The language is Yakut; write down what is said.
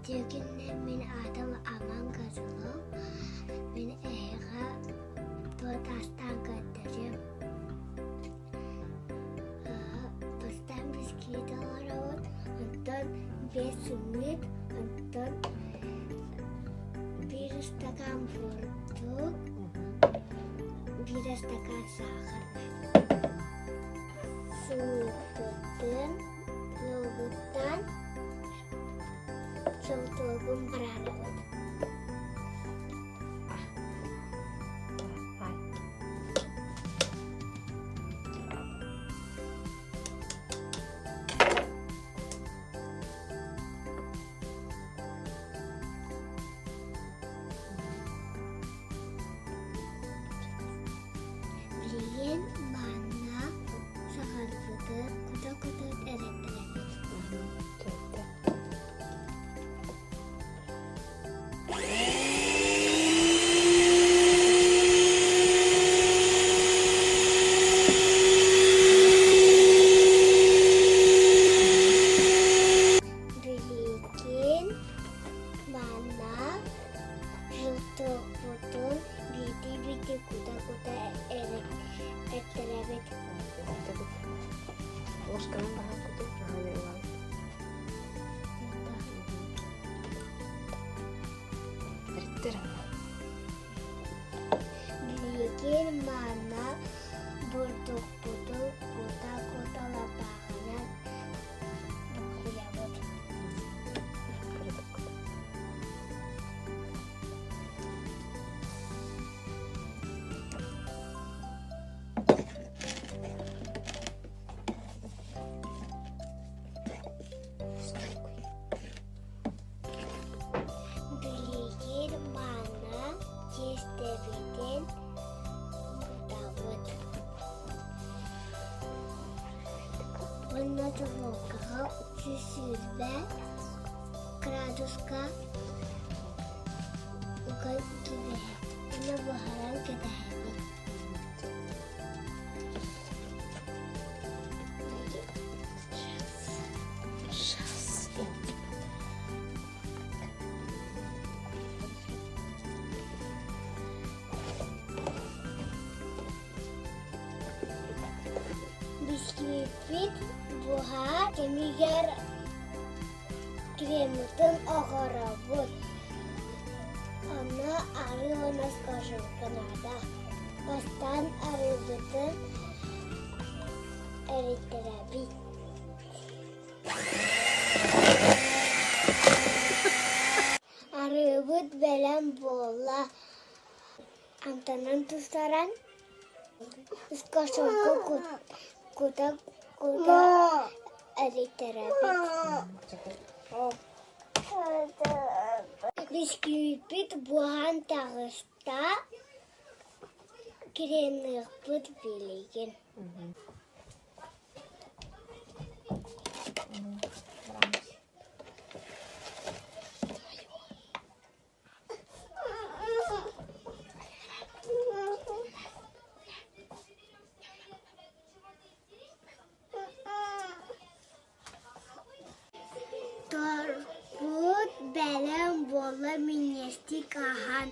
Үтүө мин аатым Аман Козлов. Мин эһиэхэ туот астаан көрдөрүөм. Бастаан бисквит оҥоробут, онтон биэс сымыыт, онтон биир ыстакаан бурдук, биир ыстакаан саахар. Сымыыппытын лугуттан Сылтылгын бараарабыт. Билигин манна саһарбыты кута-кута эрэттэрэбит. Билигин манна Желтокпутун биирдии-биирдии кута-кута эттэрэбит. Ложканан баһан кутун аһан ылан. Эриттер. Билигин манна бурдукпутун кута-кута лаппаахынан буккуйабыт. Билигин манна тиэстэбитин кутабыт. Уонна духуопкаҕа 120 градуска уган кэбиһэбит уонна буһаран кэтэһэбит. Бисквиппит буһар кэмигэр креммытын оҥоробут. Онно арыы уонна скажемка наада. Бастаан арыыбытын эрийтэрэбит. Арыыбыт бэлэм буолла. Амтанын тустаран скошонку кута кута эрийтэрэбит. Бисквиппит буһан таҕыста, кремныахпыт билигин. Торпут бэлэм буола минньиэстик аһан.